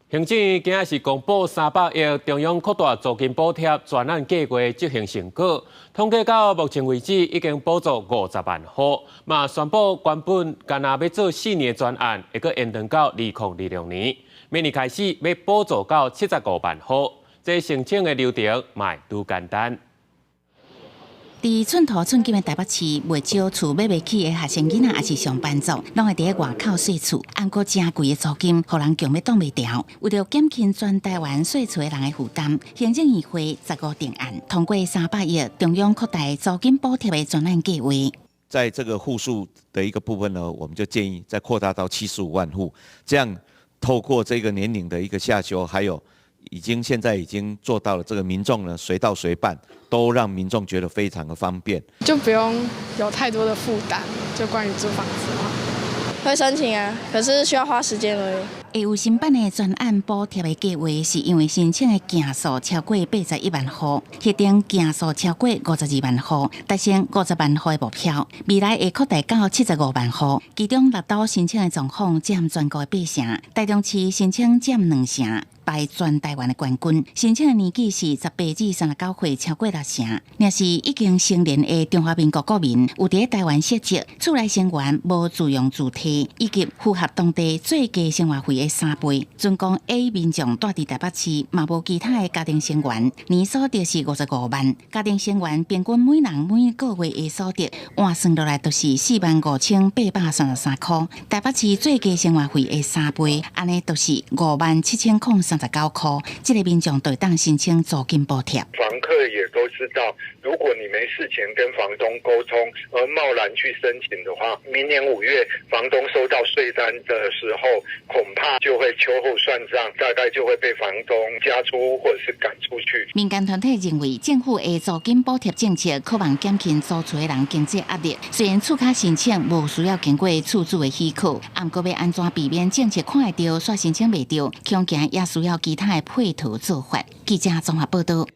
行政院今仔是公布300億中央擴大租金補貼專案計劃執行成果，統計到目前為止已經補助50萬戶，嘛宣布原本干焦欲做4年的專案，會閣延長到2026年，明年開始欲補助到75萬戶，這申請的流程嘛會愈簡單。佇寸土寸金的台北市，袂少厝買袂起的學生囡仔，抑是上班族，攏會佇咧外口稅厝。毋過誠貴的租金，予人強欲擋袂牢。為著減輕全台灣稅厝的人的負擔，行政院會15定案通過三百億中央擴大租金補貼的專案計劃。在這個戶數的一個部分呢，我們就建議再擴大到75萬戶，這樣透過這個年齡的一個下修，還有已經現在已經做到了這個民眾呢隨到隨辦，都讓民眾覺得非常的方便，就不用有太多的負擔。就關於租房子的話，會申請啊，可是需要花時間而已。會有新版的專案補貼的計劃，是因為申請的件數超過81萬戶，核定件數超過52萬戶，達成50萬戶的目標。未來會擴大到75萬戶，其中六都申請的狀況佔全國的八成，台中市申請佔兩成。排全台灣的冠軍，申請的年紀是18至39歲，超過六成。若是已經成年的中華民國國民，有佇台灣設籍，厝內成員無自用住體，以及符合當地最低生活費的3倍。準講 A 民眾蹛佇台北市，嘛無其他的家庭成員，年所得是55萬。家庭成員平均每人每個月的所得換算落來，就是45,833塊。台北市最低生活費的三倍，按呢就是57,039塊。這個民眾就會當申請租金補貼。房客也都知道，如果你沒事前跟房東溝通而貿然去申請的話，明年5月房東收到稅單的時候，恐怕就會秋後算賬，大概就會被房東加租或者是趕出去。民間團體認為，政府的租金補貼政策可望減輕租厝的人經濟壓力。雖然厝卡申請無需要經過厝主的許可，毋過欲按怎避免政策看會著，煞申請袂著，恐驚也需要其他的配套做法。記者綜合報道。